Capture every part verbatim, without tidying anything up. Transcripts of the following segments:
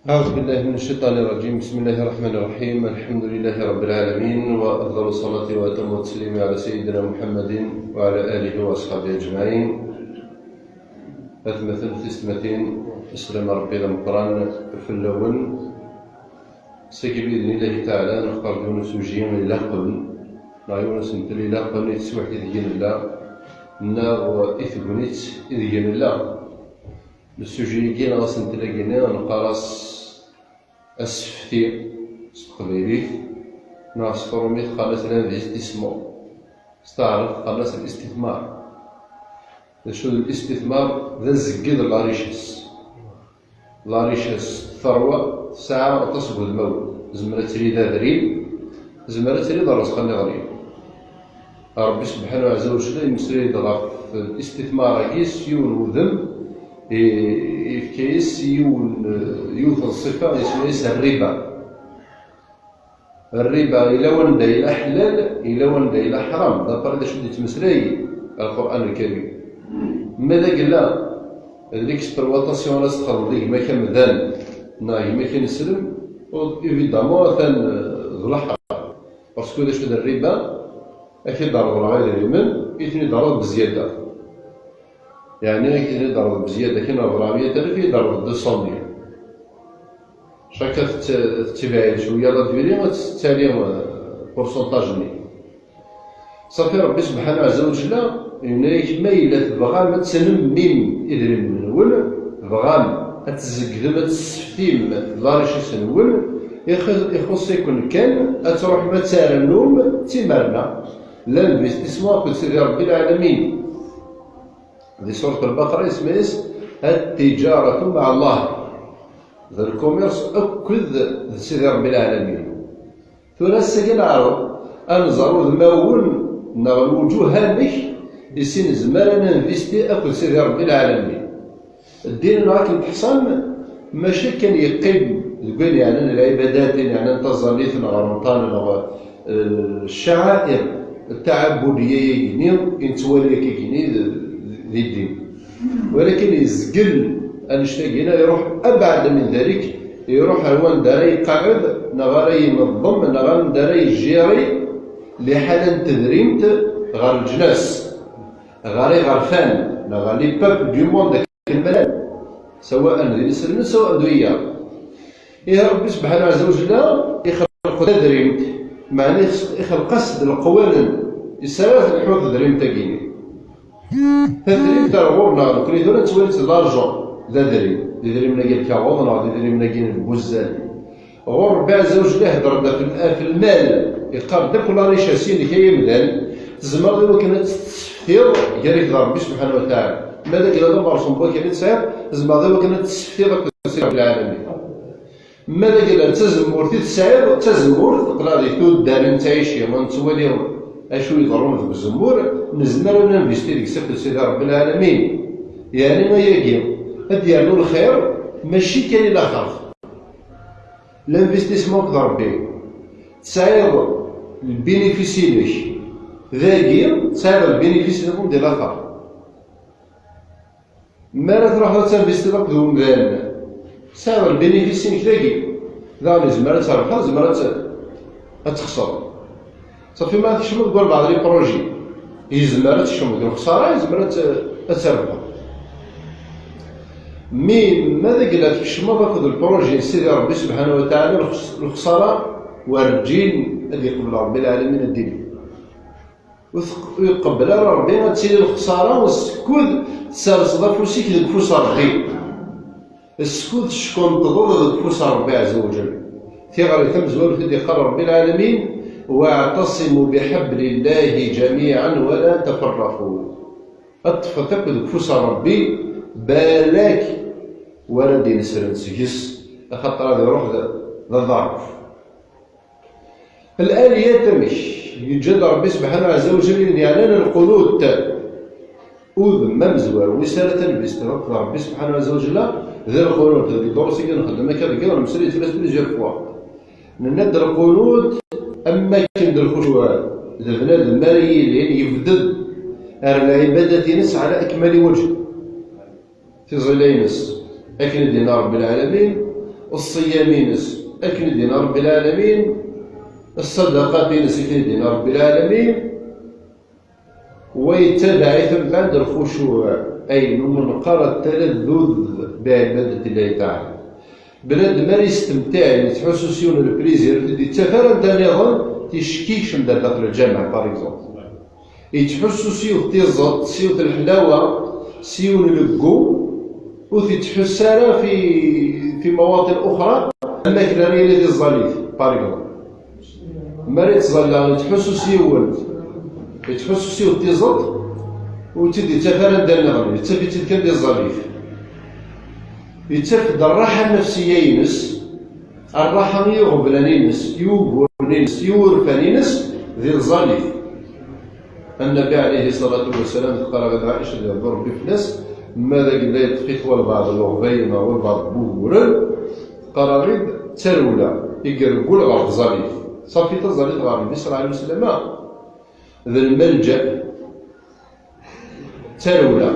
أعوذ بالله من الشيطان الرجيم. بسم الله الرحمن الرحيم. الحمد لله رب العالمين، وأفضل الصلاة وأتم التسليم على سيدنا محمد وعلى آله وأصحابه أجمعين. Atmaten, tisetmatin, sslam Ṛebbi d ameqqran fell-awen. Sagi بإذن الله تعالى نختار yiwen usujet ilaqen, neɣ yiwen usentel ilaqen i teswiɛt ideg nella, neɣ i tegnit ideg nella. Usujet-agi neɣ asentel-agi-nni neqqar-as asefti s teqbaylit, neɣ s tṛumit qqaren-as l'investissement, s taɛrabt qqaren-as الاستثمار. D acu d الاستثمار? D azeggi d la richesse. La richesse, terwa, tesɛa aṭas n wudmawen. Tezmer ad tili d adrim, tezmer ad tili d rrezq nniḍen. Ṛebbi subḥanahu ɛezza wa jalla yemmeslay-d ɣef الاستثمار-agi s yiwen wudem, i-, yefka-yas yiwen, yiwet n ṣṣifa, yesma-yas الربا. الربا, yella wanda yella ḥlal, yella wanda yella ḥram, d'après d acu d-yettmeslay Lqur'an Lkarim. Ma d agella d l'exploitation ara s-txedmeḍ i gma-k amdan neɣ gma-k ineslem, évidemment atan d leḥram. Parce que d acu d الربا? Ad k-id-reḍleɣ idrimen, i ten-id-terreḍ bezyada. Yeɛni, ad k-id-reḍleɣ bezyada, ad k-id-reḍleɣ meyya alef, i d-terreḍ deux cent mille. Chaque ad tett-, tettibɛid cwiya la durée, ad tettali, euh, pourcentage-nni. Ṣafi, Ṛebbi subḥanahu ɛezza wa jalla yenna-yak, ma yella tebɣam ad tnemmim idrimen-nwen, tebɣam ad tzegdem, ad tesseftim la richesse-nwen, ix-, ixuṣṣ-iken kan ad tṛuḥem ad ternum d timerna. L'investissement akked Sidi Ṛebbi lɛalamin. Di surat Lbaqara yesma-yas التجارة مع الله. D lkumirs akked d Sidi Ṛebbi lɛalamin. Tura ass-agi neɛreḍ ad nẓer udmawen neɣ lwuǧuh amek i sin nezmer ad ninvesti akked Sidi Ṛebbi lɛalamin. Ddin-nneɣ akken teḥṣam, mačči kan yeqqim deg wayen yeɛnan lɛibadat, ayen yeɛnan taẓallit neɣ ṛemṭan neɣ, eh, ccaɛair ttaɛabudiyya-yagi-nni i nettwali akka-agi-nni d, d, di ddin. Walakin yezgel annect-agi-nni, iruḥ abɛad min dalik, iruḥ ar wanda ara yeqɛed, neɣ ara ineḍḍem, neɣ anda ara yejjiri liḥala n tedrimt ɣer leǧnas, ɣer iɣerfan, neɣ ɣer les peuples du monde akken ma llan, sawaء d ineslem, sawaء d wiyaḍ. Ihi Ṛebbi subḥanahu ɛezza wa jalla ixleq tadrimt, meɛna ix-, ixleq-as-d leqwanen, yesɛa ad telḥu tedrimt-agi-nni. Tadrimt ar ɣur-neɣ nekkni tura nettwali-tt d l'argent, d adrim, d idrimen-agi n lkaɣeḍ neɣ d idrimen-agi n lbuzzal. Ɣur Ṛebbi ɛezza wa jalla ihedder-d ɣef l-, ɣef lmal, iqqar-d akk la richesse-inek ay amdan, tzemreḍ i wakken ad tt-tesseftiḍ gar-ak d Ṛebbi subḥanahu wa taɛala. Ma d agla d ameṛsum n wakken i tesɛiḍ, tzemreḍ i wakken ad tt-tesseftiḍ akked Sidi Ṛebbi lɛalamin. Ma d agla d tazemmurt i tesɛiḍ, d tazemmurt, aql-aɣ di tuddar i nettɛici, nettwali acu iḍerrun deg uzemmur, nezmer ad ninvesti deg-s akked Sidi Ṛebbi lɛalamin. Yeɛni ayagi, ad d-yernu lxir, mačči kan i laxert. L'investissement akked Ṛebbi. Tesɛiḍ lbinifis-inek dagi, tesɛiḍ lbinifis-nniḍen di laxert. Mi ara truḥeḍ ad tinvestiḍ akked umdan, tesɛiḍ lbinifis-inek dagi. Daɣen yezmer ad trebḥeḍ, yezmer ad t-, ad texṣreḍ. Ṣafi, ma tkecmeḍ deg walbeɛḍ les projets, yezmer ad tkecmeḍ deg lexṣara, yezmer ad t-, ad trebḥeḍ. Mi, ma d agla tkecmeḍ akked lprojet n Sidi Ṛebbi subḥanahu wa taɛala, lexs-, lexṣara werǧin ad yeqbel Ṛebbi lɛalamin ad d-tili. Ur teq-, ur iqebbel ara Ṛebbi ad tili lexṣara skud tserseḍ afus-ik deg ufus n Ṛebbi. Skud teckunṭḍeḍ deg ufus n Ṛebbi ɛezza wa jall. Tiɣri tamezwarut i d-yeqqar Ṛebbi lɛalamin: "واعتصموا بحبل الله جميعا ولا تفرقوا." Ṭṭfet akk deg ufus n Ṛebbi, balak wara d-inesren seg-s, axaṭer ad iruḥ d, d aḍeɛruf. Lɛaliyat amek? Yeǧǧa-d Ṛebbi subḥanahu ɛezza wa jall ayen yeɛnan lqunut. Udem amezwaru wis ara tanvestiḍ akked Ṛebbi subḥanahu ɛezza wa jall d lqunut. Di ddurus-agi nxeddem akka deg yiḍ, nemmeslay fell-as plusieurs fois. Nenna-d lqunut am wakken d lxucuɛ, d bnadem ara yilin yebded ar lɛibadat-ines ɛla akmali wajh. Tiẓilla-ines, akken i d-yenna Ṛebbi lɛalamin: ṣṣiyam-ines akken i d-yenna Ṛebbi lɛalamin, ṣṣadaqat-ines akken i d-yenna Ṛebbi lɛalamin, wa yettabaɛ-it mbeɛd lxucuɛ, ayen umi neqqar at-taladdud biɛibadati Llahi taɛala. Bnadem ara yestemtiɛen, yettḥussu s yiwen n lprizir ur t-id-yettaf ara anda nniḍen, ticki yekcem-d ar daxel lǧameɛ, par exemple. Yettḥussu s yiwet tiẓeṭ, s yiwet leḥlawa, s yiwen leggu, ur t-yettḥussu ara fi, fi mawaṭin uxra, am akken ara yili di tẓallit, par exemple. Mi ara yettẓalla, yettḥussu s yiwen, yettḥussu s yiwet tiẓeṭ, ur tt-id-yettaf ara anda nniḍen, yettaf-itt-id kan di tẓallit. Yettaf-d rraḥa nnefsiya-ines, rraḥa i iɣeblan-ines, i wuguren-ines, i wurfan-ines, di tẓallit. Annabi ɛalayhi ṣṣalatu wassalam, teqqar-aɣ-d Ɛica, ad iṛḍu Ṛebbi fell-as, ma d akken la yeṭṭef-it walbeɛḍ n leɣbayen neɣ walbeɛḍ n wuguren, teqqar-aɣ-d d tarewla i ireggel ɣer tẓallit. Ṣafi taẓallit ɣer Ṛebbi ṣalla Llahu ɛalayhi wasallam d lmalǧa, d tarewla,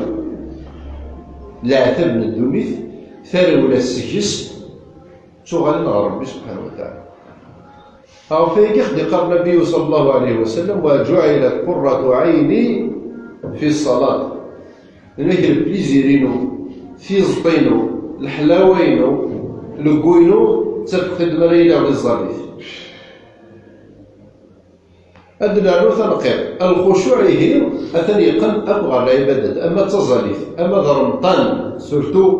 leɛtab n ddunit, tarewla seg-s ttuɣalen ɣer Ṛebbi subḥanahu wa taɛala. Ɣef wayagi i ɣ-d-iqqar Nnabiyyu ṣalla Llahu ɛalayhi wasallam, "Wa ǧuɛilat qurratu ɛayni fi ṣṣalat." Yenna-k, lplizir-inu, tiẓeṭ-inu, leḥlawa-inu, leggu-inu, ttafeɣ-t-id mi ara iliɣ di tẓallit. Ad d-nernu tanqiḍt. Lxucuɛ ihi atan yeqqen akk ɣer lɛibadat, ama d taẓallit, ama d remṭan, surtout,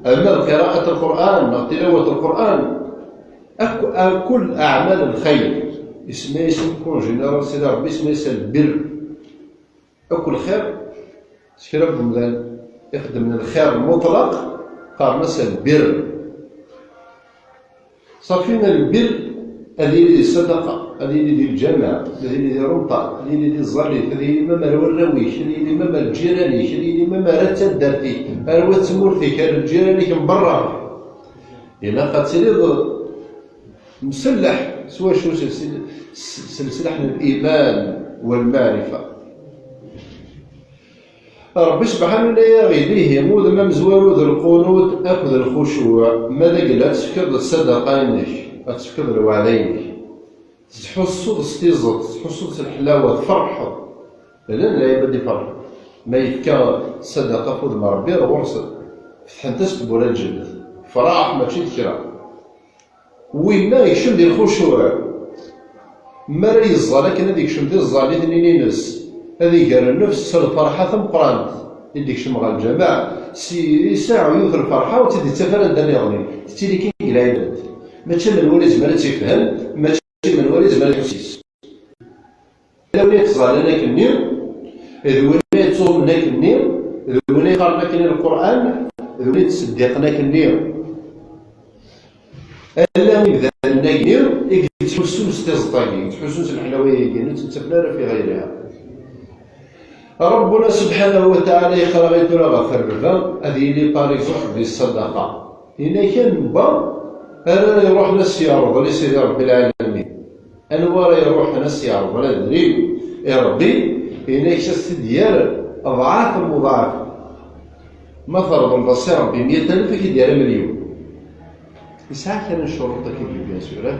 ama d qiraat Lqur'an neɣ tilawat Lqur'an, akk, akk aɛmal lxayr. Isemma-yas en général Sidi Ṛebbi, isemma-yas lbir. Akk lxir, s kra n wemdan ixeddmen lxir muṭlaq, qqaren-as lbir. Ṣafi, lbir ad yili di ṣṣadaqa, ad yili di lǧameɛ, ad yili di remṭan, ad yili di tẓallit, ad yili ma ar warraw-ik, ad yili ma ar lǧiran-ik, ad yili ma ar at taddart-ik, ar wat tmurt-ik, ar lǧiran-ik n berra. Ilaq ad tiliḍ mselleḥ s wacu? S, s, s leslaḥ n liman walmaɛrifa. Ṛebbi subḥanahu yenna-yaɣ-id, ihi, udem amezwaru d lqunut akked lxucuɛ, ma d agella ad tefkeḍ ṣṣadaqa-inek, ad tefkeḍ lweɛda-inek, tettḥussuḍ s tiẓeṭ, tettḥussuḍ s leḥlawa, tferḥeḍ. Llan lɛibad iferḥen ma yefka ṣṣadaqa f udem n Ṛebbi, ar ɣur-sen fetḥent-as tewwura n lǧennet, yefreḥ mačči d kra. Winna yekcem di lxucuɛ. Mi ara yeẓẓal akken ad yekcem di tẓallit-nni-ines, ad iger nnefs s lferḥa tameqqrant i d-yekcem ɣer lǧameɛ, s, yesɛa yiwet lferḥa ur tt-id-yettaf ara anda nniḍen, tettili kan deg lɛibad. Mačči menwala yezmer ad tt-ifhem, mačči menwala yezmer ad iḥuss yis. D win i yettẓallan akkenni, d win i yettẓumen akkenni, d win i yeqqaren akkenni Lqur'an, d win i yettseddiqen akkenni. Ala imdanen-agi i yettḥussun s tiẓeṭ-agi, yettḥussun s leḥlawa-agi, ur tt-ttafen ara fi ɣayriha. Rabbuna subḥanahu wa taɛala yeqqar-aɣ-d tura ɣef rrba, ad yili par exemple di ṣṣadaqa. Yenna kan wa ara iruḥen ad s-yerḍel i Sidi Ṛebbi lɛalamin. Anwa ara iruḥen ad s-yerḍel adrim i Ṛebbi, yenna-k ad s-t-id-yerr aḍɛaf muḍɛaf. Ma terḍel-d a Si Ṛebbi meyya alef, ad k-id-yerr amelyun. Yesɛa kra n ccuruṭ akka, bien sûr, eh?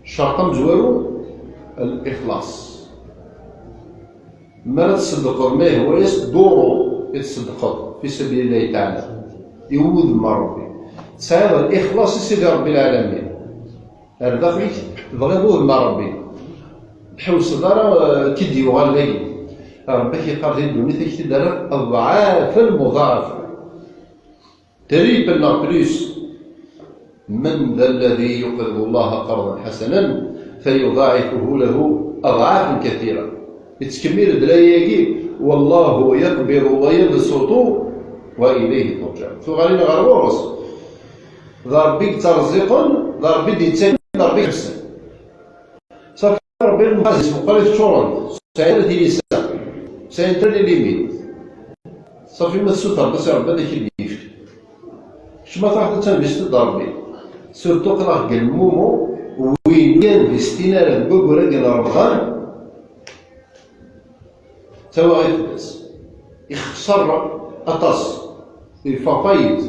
Ccerṭ amezwaru, lixlaṣ. Mi ara tṣeddqeḍ, ma yehwa-yas duru i tṣeddqeḍ fi sabilillahi taɛala, i wudem n Ṛebbi, tesɛiḍ lixlaṣ i Sidi Ṛebbi lɛalamin. Ar daxel-ik tebɣiḍ udem n Ṛebbi, ur tḥewseḍ ara, eh, k-id-yuɣal dagi. Ṛebbi ak-yeqqar di ddunit, ak-t-id-rriɣ aḍɛafen muḍaɛafen. Triple neɣ plus. من ذا الذي يقرض الله قرضا حسنا فيضاعفه له أضعافا كثيرة. Yettkemmil-d laya-agi: والله يقبض ويبسط وإليه ترجعون. Tuɣalin ɣer ɣur-s. D Ṛebbi i yetterẓiqen, d Ṛebbi i d-yettaken, d Ṛebbi i iḥebsen. Ṣafi, Ṛebbi lmexazin-is meqqrit, ččurent, ur sɛint ara tilisa, ur sɛint ara les limites. Ṣafi, ma tessutreḍ-as i Ṛebbi ad ak-id-yefk. Kečč ma truḥeḍ ad tinvestiḍ d Ṛebbi, surtout aql-aɣ deg lmumu win ur investin ara deg waggur-agi n Remḍan, d tawaɣit fell-as. Ixser aṭas, yeffeɣ fayit.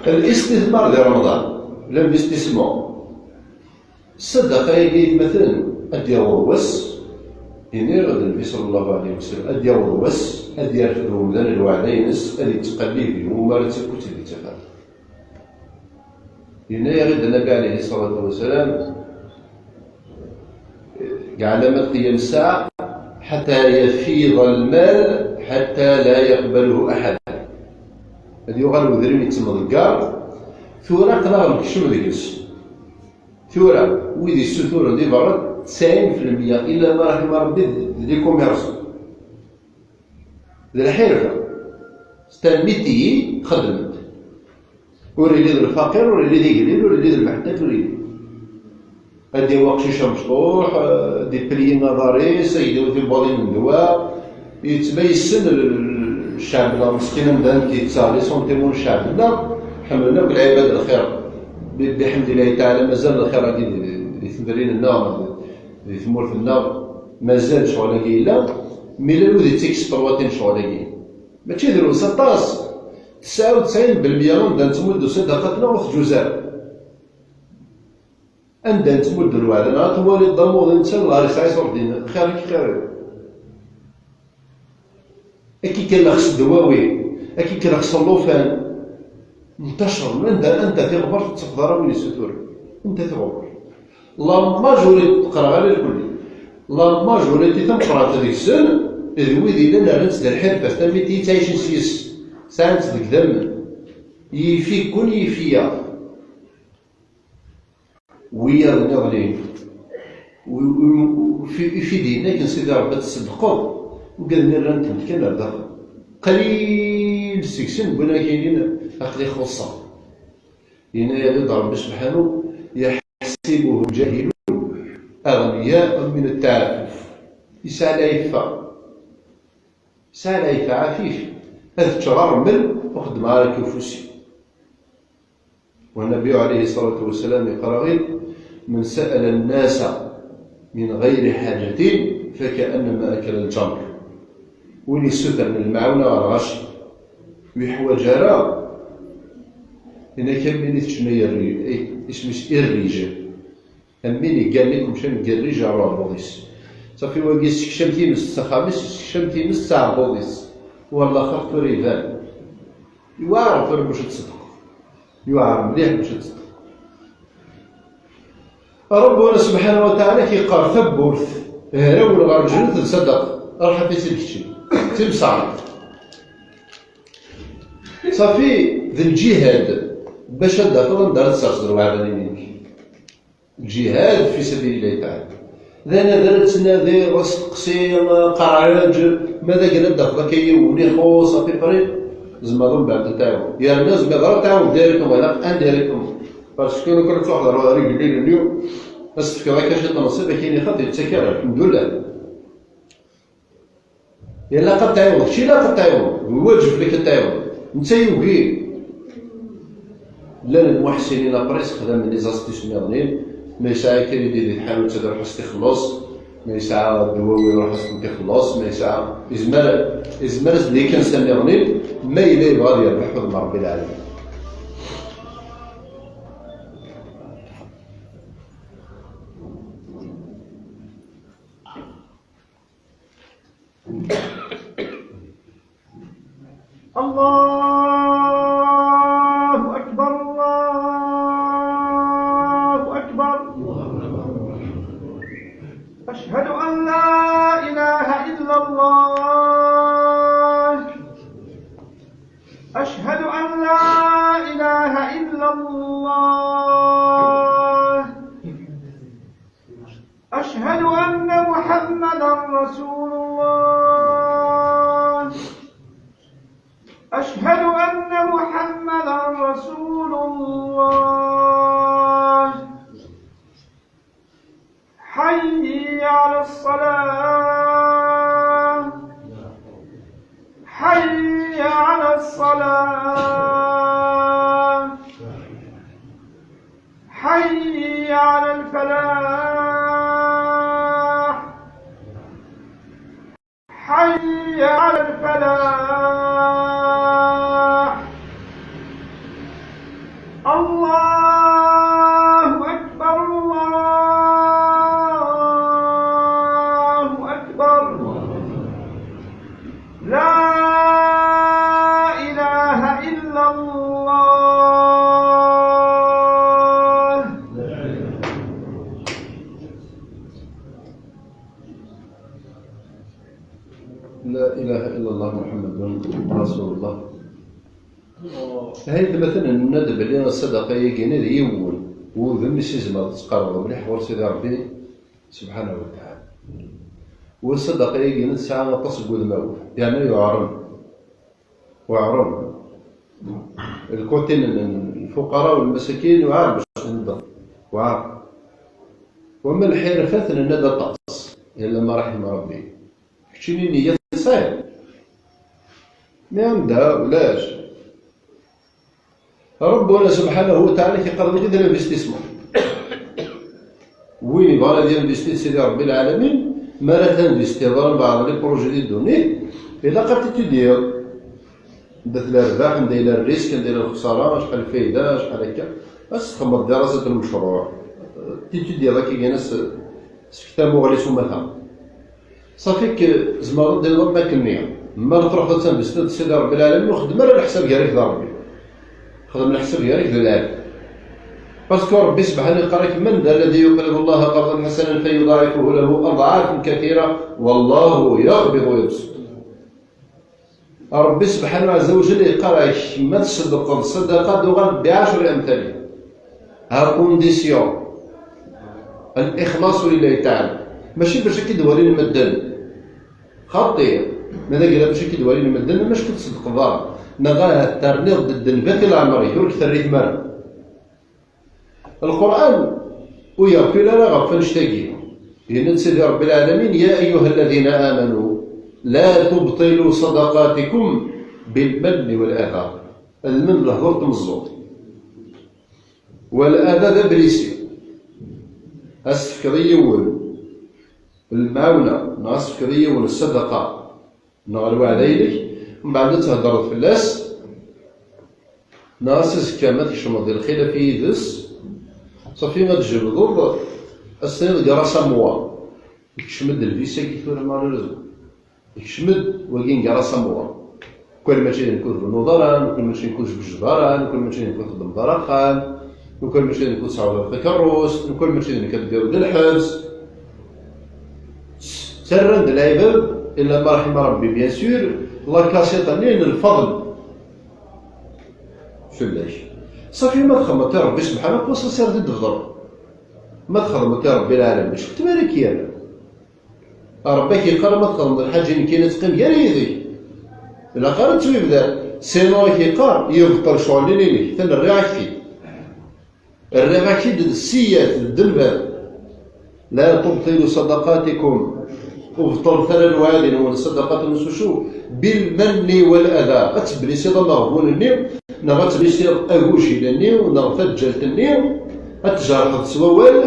Al-istithmar di Remḍan, l'investissement. Ṣṣadaqa-agi, aytmaten, ad d-yaweḍ wass, iniɣ-d Nnbi ṣalla Llahu ɛalayhi wa sallam, ad d-yaweḍ wass, ad d-yerfed umdan lweɛda-ines, ad yettqellib i wumi ara d-tekkut di tafat. Yenna-yaɣ-id Nnbi ɛalayhi ṣṣalatu wa ssalam, deg ɛlamat qiyam ssaɛa, حتى يفيض المال حتى لا يقبله أحد. Ad yuɣal wedrim yettemḍeggar, tura aql-aɣ nekcem deg-s. Tura, wid yessuturen di berra, tesɛin fi lmeyya, illa ma raḥima Rebbi, d, d les commerçants. D lḥirfa. C'est un métier, xeddmen-t. Ur yelli d lfaqir, ur yelli d igellil, ur yelli d lmeḥtag, ur yelli. Ad d-yawi aqcic amecṭuḥ, eh, ad d-ipliyi aḍar-is, ad d-yawi tiwwaḍin n ddwa, yettba yessen l-, l-, ccɛeb-nneɣ meskin anda nekk yettaɣ les sentiments n ccɛeb-nneɣ, ḥemmlen akk lɛibad lxir. Bi-, biḥemdillahi taɛala mazal lxir-agi di, di, di tmerrin-nneɣ, di, di tmurt-nneɣ, mazal ccɣel-agi yella, mi llan wid yettekspluwatin ccɣel-agi. Mačči drus aṭas, tesɛa u tesɛin belmeyya anda nettmuddu ṣṣadaqat-nneɣ ur tǧuz ara. Anda nettmuddu lweɛda-nneɣ, ad twaliḍ d amuḍin netta lɣar yesɛa iṣurdiyen, xir-ik xir-iw. Ad k-ikellex s ddwawi, ad k-ikellex s llufan. Ntacren, anda, anda tiɣbert ur tettafeḍ ara win yessuturen. Anda tiɣbert? La majorité, qqreɣ ala lkulli. La majorité tameqqrant deg-sen d wid yellan rran-tt d lḥirfat, tamit i yettɛicen s yes-s, sɛan-tt deg idammen. Yif-iken, yif-iyi. Wiyaḍ nniḍen, wi-, wi-, fi-, i fi d-yenna akken Sidi Ṛebbi ad tṣeddqeḍ, ugaden rran-tent kan ar daxel. Qlil seg-sen wwin akinin, aql-i xuṣṣeɣ. Yenna-yad-d Ṛebbi subḥanu: يحسبهم الجاهل أغنياء من التعفف. Yesɛa lɛiffa. Yesɛa lɛiffa, ɛafif. Ad ččeɣ rrmel, ur xeddmeɣ ara akka ufus-iw. والنبي عليه الصلاة والسلام يقرأ: من سأل الناس من غير حاجة فكأنما أكل الجمر. Win yessutren lmaɛuna ɣer lɣaci, ur yeḥwaǧ ara, yenna-k am win i teččen ay irri-, ay, isem-is irrij. Am win iggan akk mcan deg irrij ɣer uɛebbuḍ-is. Ṣafi wagi yessekcam times s axxam-is, yessekcam times s aɛebbuḍ-is. Walaxer tura iban. Yewɛer tura bac ad tṣedqeḍ. Yewɛer mliḥ bac ad tṣedqeḍ. Ṛebbi subḥanahu wa taɛala k-iqqar tawwurt, hraw ɣer lǧennet d ṣṣadaqa. Ruḥ a t-id kečči. D timseɛreqt. Ṣafi, d lǧihad bac ad d-tafeḍ anda ara tserseḍ lweɛda-nni-inek. Lǧihad fi sabilillahi taɛala. D anadi ara tettnadiḍ, asteqsi, aqerɛaǧ, ma d ayen ad d-tafeḍ akka yiwen ixuṣṣ, à peu près, tzemreḍ mbeɛd ad tɛiwneḍ. Yerna tzemreḍ ara tɛiwneḍ directement, wala indirectement. Parce que lukan ad tṛuḥeḍ ɣer igellilen-nni, ad s-tefkeḍ akka ciṭ n nnṣib, akken ixaṭ yettak ara, lḥemdullah. Ilaq ad tɛiwneḍ, kečč ilaq ad tɛiwneḍ, d lwaǧeb fell-ak ad tɛiwneḍ. Netta yugi. Llan lmuḥsinin après ssexdamen les astuces nniḍen, ma yesɛa crédit di tḥanut ad iruḥ ad s-t-ixelleṣ, ma yesɛa ddwawi iruḥ ad s-tent-ixelleṣ, ma yesɛa, yezmer, yezmer ad s-d-yekk ansa nniḍen, ma yella yebɣa ad yerbeḥ udem n Ṛebbi lɛalamin. الله أكبر، الله أكبر. أشهد أن لا إله إلا الله. أشهد أن لا إله إلا الله. أشهد أن محمدا رسول الله. أشهد أن محمدا رسول الله. حي على الصلاة. حي على الصلاة. حي على الفلاح. حي على الفلاح. La ilaha illallah Muḥemmadun Rasulullah. Hay tmaten, nenna-d belli ṣṣadaqa-yagi-nni d yiwen wudem i s-izmer ad tettqerrbeḍ mliḥ ɣur Sidi Ṛebbi subḥanahu wa taɛala. U ṣṣadaqa-yagi-nni tesɛa aṭas n wudmawen, yerna yuɛren. Weɛren. Lkutin n lfuqara u lmasakin weɛren bac tendem. Weɛren. Wama lḥirfat nenna-d aṭas, illa ma raḥima Ṛebbi. Keččini nniya tesɛiḍ. Mi anda ulac. Ṛebbuna subḥanahu wa taɛala k-iqqar wagi d l'investissement. Win yebɣan ad yinvesti Sidi Ṛebbi lɛalamin, mi ara tinvestiḍ, ara mbeɛd les projets di ddunit, ilaq ad titudyeḍ. Anda tella rrbeḥ, anda yella rrisk, anda yella lexsara, acḥal lfayda, acḥal akka. Ad s-txedmeḍ dirasat n lmecruɛ. Titudyeḍ akka kan, as-, sfek tamuɣli s umata. Ṣafi k-, tzemreḍ ad d-tiniḍ am wakken-nni. Ma truḥeḍ ad tinvestiḍ Sidi Ṛebbi lɛalamin, ur xeddem ara leḥsab gar-ak d Ṛebbi. Xdem leḥsab gar-ak d lɛebd. Parce que Ṛebbi subḥanahu yeqqar-ak: من ذا الذي يقرض الله قرضا حسنا فيضاعفه له أضعافا كثيرة والله يقبض ويبسط. Ṛebbi subḥanahu ɛezza wa jell yeqqar-ak: ma tṣeddqeḍ ṣṣadaqa, ad d-uɣal bi ɛecra amtal. À condition الإخلاص لله تعالى. Mačči bac ad k-id-walin medden. Xaṭi, ma d agla bac ad k-id-walin medden, mačči ur tṣeddqeḍ ara. Neɣ ahat terniḍ-d ddnbat i leɛmer-ik, ur k-terri tmara. Lqur'an ur yeɣfil ara ɣef annect-agi. Yenna-d Sidi Ṛebbi lɛalamin: يا أيها الذين آمنوا لا تبطلوا صدقاتكم بالمن والأذى. Lmenn d lehdur n tmeẓẓuɣt. Walada d ablisi. Ad s-tefkeḍ i yiwen lemɛawna, neɣ ad s-tefkeḍ i yiwen ṣṣadaqa, neɣ lweɛda-inek, mbeɛd ad theddreḍ fell-as, neɣ ass azekka ma tkecmeḍ di lxilaf yid-s, ṣafi ad tjebdeḍ, ad s-tiniḍ grâce à moi. Ikcem-d lbis-agi tura, malheureusement. Ikcem-d wagi n grâce à moi. Ukan mačči d nekk ur tbennuḍ ara, ukan mačči d nekk ur tbejjeḍ ara, ukan mačči d nekk ur txeddmeḍ ara axxam, ukan mačči d nekk ur tesɛuḍ ara takeṛṛust, ukan mačči d nekk ad d-yaweḍ lḥebs. Ttarran-d lɛibad, illa ma raḥima Ṛebbi, bien sûr, la cachette-nni n lfeḍl fell-ak. Ṣafi ma txedmeḍ i Ṛebbi subḥanahu, ur s-, ad d-tbedreḍ. Ma txedmeḍ i Ṛebbi lɛalamin, acu n tmara i k-yerran? Ṛebbi ak-yeqqar ma txedmeḍ lḥaǧa nekkini ad teqqim gar yid-k. Ilaq ara tettwibder. Sinon ak-yeqqar yebṭel ccɣel-nni-inek, atan rriɣ-ak-t-id. Rriɣ-ak-t-id d ssiyat, d ddnbat. لا تبطلوا صدقاتكم. Ur beṭṭlet ara lewɛadi-nwen, ṣṣadaqat-nwen s ucu? بالمن والأذى. Ad teblisiḍ ameɣbun-nni, neɣ ad teblisiḍ agujil-nni, neɣ taǧǧalt-nni, ad tjerḥeḍ s wawal,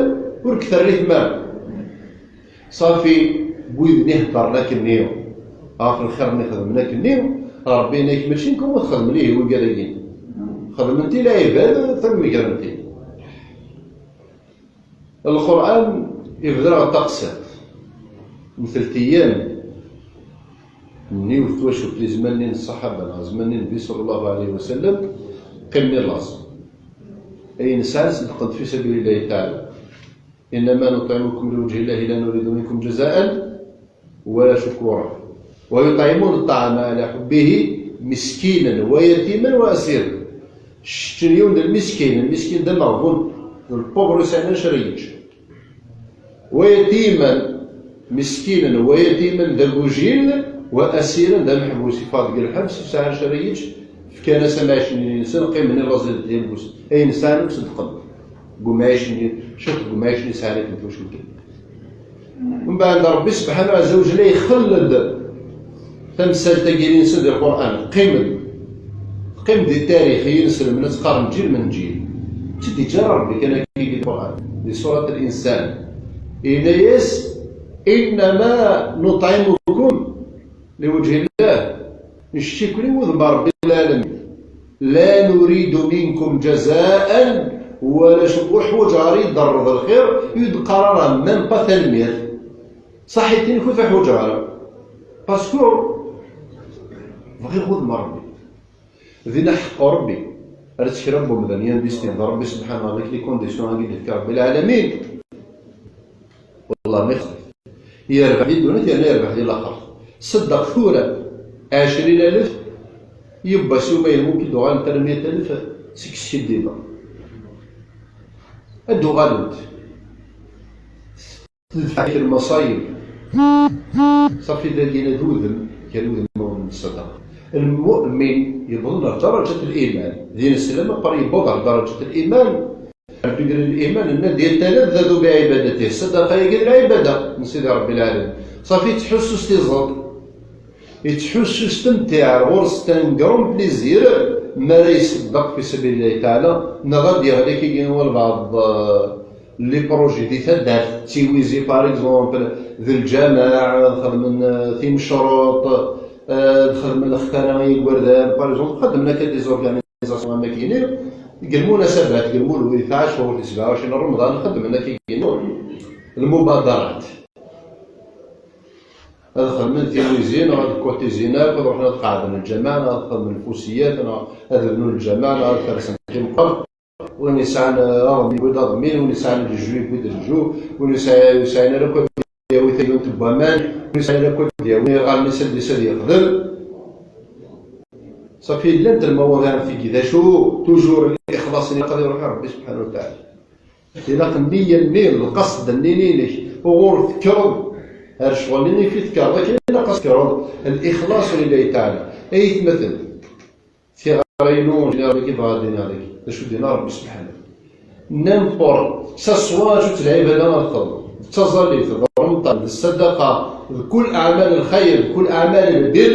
ur k-terri tmara. Ṣafi, wid-nni heddren akkenni ɣef lxir-nni xedmen akkenni, Ṛebbi yenna-yak mačči nekk umi txedmen ihi wigad-agi. Xedmen-t i lɛibad tameggren-t-id. Lqur'an ibder ɣer taqsiṭ n telt ayyam n yiwet twacult di zman-nni n ṣṣaḥaba neɣ zman-nni n Nnbi ṣalla Llahu ɛalayhi wa sallam, qqimen i laẓ. Ayen sɛan ṣeddqen-t fi sabili Llahi taɛala. إنما نطعمكم لوجه الله لا نريد منكم جزاء ولا شكورا ويطعمون الطعام على حبه مسكينا ويتيما وأسيرا. Ččen yiwen d lmiskin, lmiskin d ameɣbun, d lpubru yesɛan acu ara yečč. ويتيما, miskinan, ويتيما d agujil, وأسيرا d ameḥbus, yeffeɣ deg lḥebs, ur yesɛi acu ara yečč, fkan-as amɛic-nni-nsen, qqimen i laẓ di lḥebs. Ayen sɛan akk ṣeddqen. Deg umɛic-nni, ciṭ deg umɛic-nni sɛan akken twacult. Mbeɛd Ṛebbi subḥanahu ɛezza wa jalla ixell-d tamsalt-agi-nsen di Lqur'an, teqqim-d. Teqqim di tarix i yinselmen ad teqqar lǧil min lǧil. Ur tt-id-yeǧǧa ara Ṛebbi kan akka di Lqur'an, di surat Al-Insan. Yenna-yas: إنما نطعمكم لوجه الله. Ncečč-iken i wudem n Ṛebbi lɛalamin. لا نريد منكم جزاء ولا شكورا. Ur ḥwaǧeɣ ara i d-terreḍ lxir, i d-qqar ara même pas tanemmirt. Ṣaḥit-inek ur t-ḥwaǧeɣ ara. Parce que bɣiɣ wudem n Ṛebbi. Din aḥeqqu Ṛebbi. Ar tt kra n wemdan, yinvesti d Ṛebbi subḥanahu avec les conditions-agi d-yefka Ṛebbi lɛalamin. Wallah ma ixdem. Yerbeḥ di ddunit, yerna yerbeḥ di laxert. Ṣeddeq tura ɛecrin alef, yiwwas yuma yemmut-d uɣalent ar meyya alef seg skiddiba. Ad d-uɣalent. Tedfeɛ-ik lmaṣayib. Ṣafi dagi d udem, gar udem n ṣṣadaqa. Lmu'min yewweḍ ɣer daraǧat liman. D ineslem, aqer yewweḍ ɣer daraǧat liman. Rebbi d liman, nna-d: "Yettalazzazu biɛibadatihi." Ṣṣadaqa-agi d lɛibada n Sidi Rebbi lɛalamin. Ṣafi yettḥussu s tiẓeṭ. Yettḥussu s temtiɛ, ɣur-s tanegrum plaisir, mi ara iṣeddeq fi sabilillahi taɛala, neɣ ad d-yeɣli kigi walbeɛḍ, eh, les projets di taddart, d Tiwizi, par exemple, d lǧameɛ, ad xedmen, eh, timecruṭ, eh, ad xedmen lextara i yigerdan, par exemple, xedmen akka des organisations am akini, deg lmunasabat, deg lmulud, di tɛacurt, di sebɛa u ɛecrin Remḍan, xedmen akka kigi lmubadarat. Ad xedmen tiwizin, neɣ ad kotizin akk, ad ruḥen ad qeɛden lǧameɛ, neɣ ad xedmen lfusiyat, neɣ ad bnun lǧameɛ, neɣ ad fersen timqert. Win yesɛan, uh, aɣmi, yewwi-d aɣmi, win yesɛan lejju, yewwi-d lejju, win yesɛa-, ur yesɛin ara akk ad yawi tagyunt n waman, win yesɛin ara akk ad yawi iɣallen-is ad yexdem. Ṣafi, llant lmawaḍiɛ am tigi, d acu? Toujours lixlaṣ-nni ilaq ad iruḥ i Rebbi subḥanahu wa taɛala. Ilaq nniya-nni, lqasd-nni-inek, uɣur tekkreḍ, ar ccɣel-nni i tekkreḍ, akken ilaq ad tekkreḍ, lixlaṣ lillahi taɛala. Ay atmaten, tiɣra-inu, dagi bɣa ad d-iniɣ dagi, d acu d-yenna Rebbi subḥanahu. N'importe, que ça soit acu d lɛibada ara txedmeḍ, d taẓallit, d remṭan, d ṣṣadaqa, d kul aɛmal lxayr, d kul aɛmal lbir,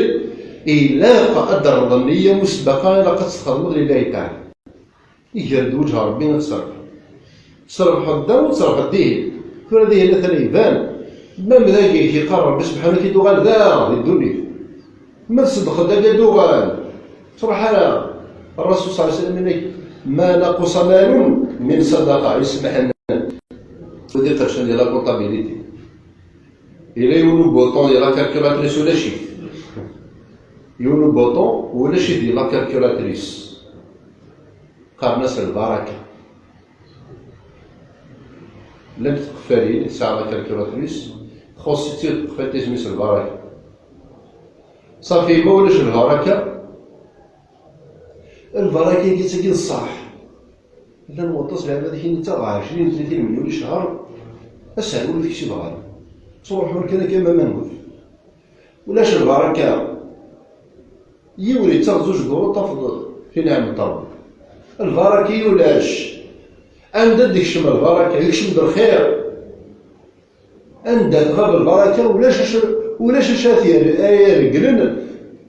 ilaq ad d-terreḍ nniya musbaqa, ilaq ad tt-txedmeḍ lillahi taɛala. Iger-d wejh Rebbi ad tesserbeḥ. Tesserbeḥeḍ da u tesserbeḥeḍ dihin. Tura dihin atan iban. Mam dagi yeqqar Rebbi subḥanahu ad k-id-uɣal da di ddunit. Ma tṣeddqeḍ dagi ad d-uɣal. Truḥ ara. Ṛṛasul ṣalla Llahu ɛalayhi wa sallam yenna-k: "Ma naqusa malun min ṣadaqa", yesmeḥnen. Ur d-iqercen di la comptabilité. Yella yiwen ubuṭun di la calculatrice ulac-it. Yiwen ubuṭun ulac-it di la calculatrice. Qqaren-as lbaraka. Llant tqeffalin, tesɛa la calculatrice, txuṣṣ-itt tqeffalt isem-is lbaraka. Ṣafi, ma ulac lbaraka, lbaraka-agi d tagi d ṣṣeḥ. Llan waṭas lɛibad i k-in-ittaɣ ɛecrin, tlatin milyon i ccher, aserwal ur t-ksib ara. Ttruḥun kan akka am amangut. Ulac lbaraka. Yiwen ittaɣ zuǧ duṛu tafeḍ fi niɛmet Ṛebbi. Lbaraka ulac. Anda d-ikcem lbaraka? Ikcem-d lxir. Anda tɣab lbaraka, ulac acu, ulac acu ara t-yerr-, ara ireglen,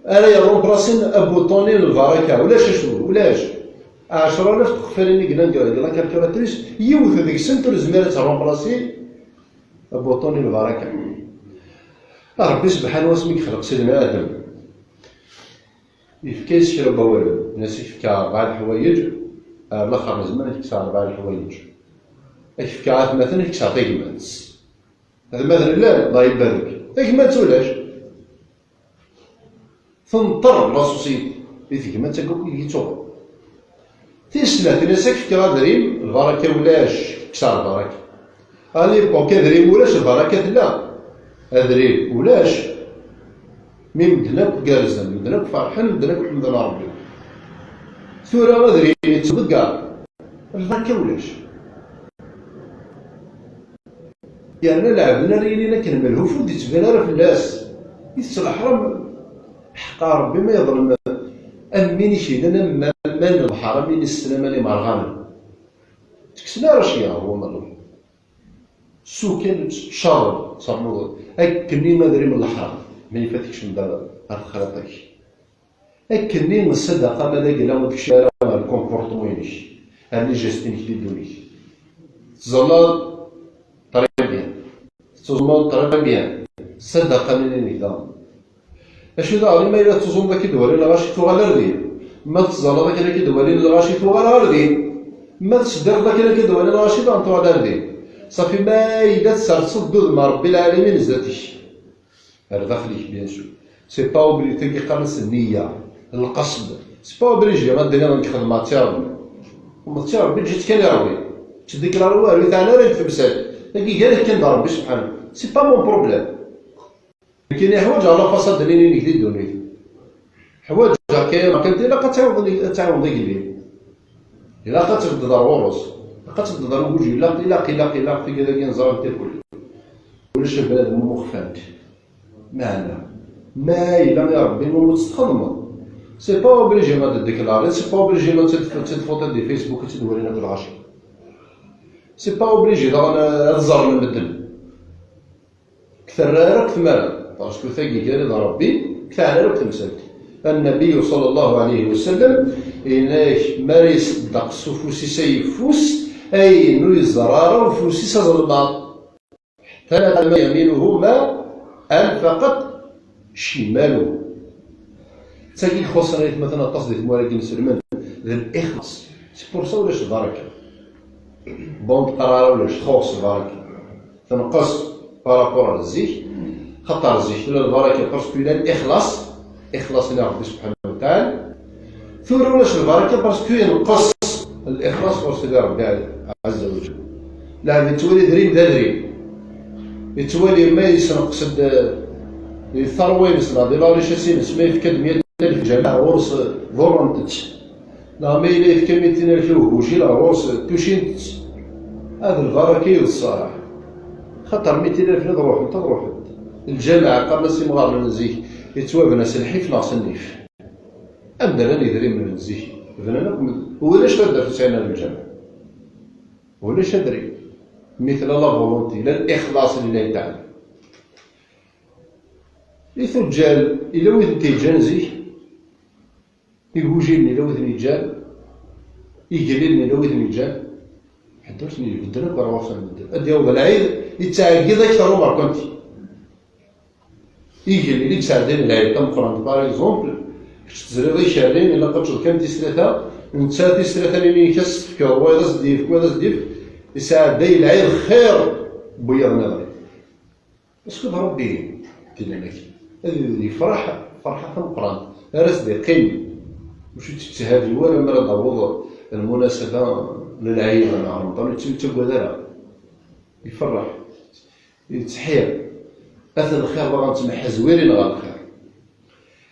ara yerrumplasin abuṭun-nni n lbaraka, ulac acu, ulac. Ɛecra alaf tqeffalin i yellan deg, deg la calculatrice, yiwet deg-sent ur tezmir ad terrumplasi abuṭun-nni n lbaraka. Ṛebbi subḥanahu, asmi yexleq Sidna Adem, yefka-yas kra n wawalen, yenna-as: "Ad k-fkeɣ rebɛa leḥwayeǧ, ar laxer n zzman ad k-kkseɣ rebɛa leḥwayeǧ. Ad k-fkeɣ atmaten, ad k-kkseɣ tagmat." Atmaten llan, Allah ibarek. Tagmat ulac. Tenṭer la société. Di tegmat akk i yettuɣ. Tis snat, yenna-as: "Ad k-fkeɣ adrim, lbaraka ulac, kkseɣ lbaraka." À l'époque, adrim ulac, lbaraka tella. Adrim ulac. Mi medden akk gerrzen, medden akk ferḥen, medden akk ḥemden Ṛebbi. Tura adrim yettḍeggar, lbaraka ulac. Yerna lɛebd ara yilin akken melhuf ur d-ittban ara fell-as. Itett leḥram, ḥeqqa Ṛebbi ma yeḍlem am win i k-ilan am, am, am lebḥer, am win issen aman imerɣanen. Tekksen ara cya, ɣur waman. Sukan ttcerren, ternuḍ akkenni adrim n leḥram, ma yif ad tekcem-d ar, ar texriṭ-ik. Akkenni ṣṣadaqa, ma d agla ur tekcim ara ar comportement-inek, ar les gestes-inek di ddunit. Teẓẓalleḍ, très bien. Tettuẓumeḍ, très bien. Ṣṣadaqa-nni-inek daɣen. Acu d aɣrim ma yella tettuẓumeḍ ad k-id-walin lɣaci tuɣal ar din. Ma tettẓallaḍ akken ad k-id-walin lɣaci tuɣal ar din. Ma tettseddireḍ akken ad k-id-walin lɣaci daɣen tuɣal ar din. Ṣafi ma yella tserseḍ-d udem n Ṛebbi lɛalamin zdat-k. Ar daxel-ik, bien sûr. C'est pas obligé, tagi qqaren-as nniya, lqasd. C'est pas obligé ad d-tiniḍ nekk xedmeɣ-tt i Ṛebbi. Xedmeɣ-tt i Ṛebbi, ǧǧiɣ-tt kan i Ṛebbi. Ttdikrar war ur teɛni ara deg temsalt. Tagi gar-ak kan d Ṛebbi subḥanahu. C'est pas mon problème. Nekkini ḥwaǧeɣ la façade-nni-inek di ddunit. Ḥwaǧeɣ kayen, kan ilaq ad tɛiwneḍ, ad tɛiwneḍ igellil. Ilaq ad tebded ar ɣur-s. Ilaq ad tebded ar ugujil. Ilaq, ilaq, ilaq, ilaq, tigad-agi neẓra-tent irkelli. Ulac bnadem umi xfant. Meɛna, ma yella i Ṛebbi umi tt-txedmeḍ, c'est pas obligé ad d-deklariḍ, c'est pas obligé ad tt-id-, ad tt-id-tfuḍ di Facebook, ad tt-id-walin akk lɣaci. C'est pas obligé daɣen ad ẓren medden. Ur k-terra ara akk tmara, parce que tagi gar-i d Ṛebbi, ur k-teɛni ara akk temsalt. النبي صلى الله عليه وسلم yenna-ak, mi ara iṣeddeq s ufus-is ayeffus, ayen ur yeẓra ara ufus-is azelmaḍ. حتى لا تعلم يمينه ما أنفقت شماله. D tagi i ixuṣṣen ay atmaten aṭas di tmura-agi n iselmen, d lixlaṣ. C'est pour ça ulac lbaraka. Bon, teqqar ara ulac, txuṣṣ lbaraka. Tenqes par rapport ar zik, xaṭer zik tella lbaraka parce que yella lixlaṣ, ixlaṣ-nni Ṛebbi subḥanahu wa taɛala. Tura ulac lbaraka parce que yenqes lixlaṣ ɣur Sidi Ṛebbi ɛazza wa jall. Lɛebd yettwali idrimen d adrim. Yettwali ma yessenqes-d, eh, di tarwa-ines neɣ di laricat-ines, ma yefka-d meyya alef lǧameɛ ɣur-s, eh, ḍurrent-tt. Neɣ ma yella yefka mitin alef i ugujil ɣur-s, eh, tucint-tt. Ad lbaraka i d ṣṣalaḥ. Xaṭer mitin alef ad ruḥent, ad ruḥent. Lǧameɛ, qqaren-as imɣaren n zik, yettwabna s lḥif neɣ s nnif. Anda llan idrimen n zik? Bnan akk med-, ulac taddart ur sɛin ara lǧameɛ. Ulac adrim. Mi tella la volonté, la lixlaṣ lillahi taɛala. I tuǧǧal, ila wid n-t-yeǧǧan zik, igujilen ila wid n-yeǧǧan, igellilen ila wid n-yeǧǧan. Ḥedd ur ten-ibeddel akk ar ɣur-sen medden. Ad d-yaweḍ lɛid, yettɛeggiḍ akter umerkanti. Igellil i yesɛeddayen lɛid tameqqrant, par exemple, kečč tezriḍ ikerri, ilaq ad teččeḍ kan tis tlata, netta tis tlata-nni-inek ad s-tefkeḍ, wayeḍ ad s-d-yefk, wayeḍ ad s-d-yefk, yesɛedday lɛid xir n wiyaḍ nniḍen. Parce que d Ṛebbi, d-yennan-ak, ad yefreḥ ferḥa tameqqrant, ara s-d-iqqim. Ur yetthabi wara mi ara d-taweḍ lmunasaba n lɛid neɣ Remḍan, ur yettaggad ara. Iferreḥ, yettḥir. Ata lxir daɣen ttmeḥzwirin ɣer lxir.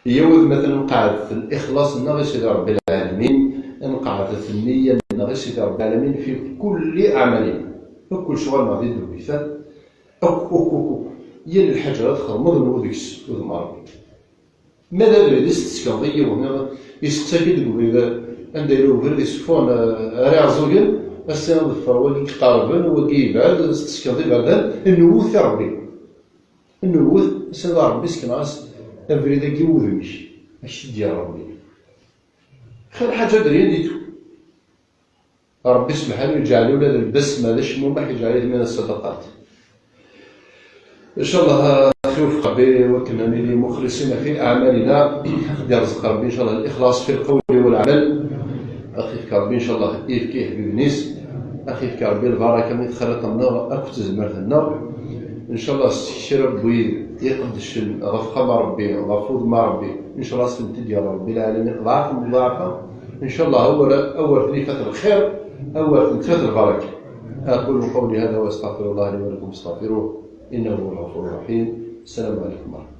Yyaw ad maten nqeɛdet lixlaṣ-nneɣ i Sidi Ṛebbi Lɛalamin, nqeɛdet nniya-nneɣ i Sidi Ṛebbi Lɛalamin fi kulli aɛmalina. Akk lecɣal-nneɣ di ddunit-a, akk, akk, akk, akk. Yal lḥaǧa ara txedmeḍ, nwu deg-s udem n Ṛebbi. Ma d abrid i s-tessekneḍ i yiwen, iseqsa-k-id deg ubrid, anda yella ubrid iseffuɣen, eh, ara iɛeẓẓugen, ass-a ad ḍeffer wagi iqerben, wagi yebɛed, ad s-tessekneḍ iberdan, nwet i Ṛebbi. Nwet, ass-a d Ṛebbi sekneɣ-as abrid-agi i wudem-ik, ad k-t-id-yerr Ṛebbi. Xir lḥaǧa ad d-yini. Ṛebbi subḥanahu yeǧɛel ula d lbesma d acmumeḥ, yeǧɛel-it min ṣṣadaqat. Ncallah ad ɣ-iwefeq Ṛebbi wakken ad nili muxlisin fi aɛmalina, ad ɣ-d-irzeq Ṛebbi ncallah lixlaṣ fi lqawli wal ɛmal, ad ɣ-ifk Ṛebbi ncallah ifk i iḥbiben-is, ad ɣ-ifk Ṛebbi lbaraka i texriṭ-nneɣ akked tezmert-nneɣ. Ncallah s kra n wid iqeddcen ɣef xama Ṛebbi, ɣef udem Ṛebbi, ncallah ad sen-t-id-yerr Ṛebbi lɛalamin ḍɛafa mḍaɛfa. Ncallah awer, awer ten-ifat lxir, awer ten-tfat lbaraka. أقول قولي هذا وأستغفر الله لي ولكم فاستغفروه إنه هو الغفور الرحيم. السلام عليكم ورحمة الله.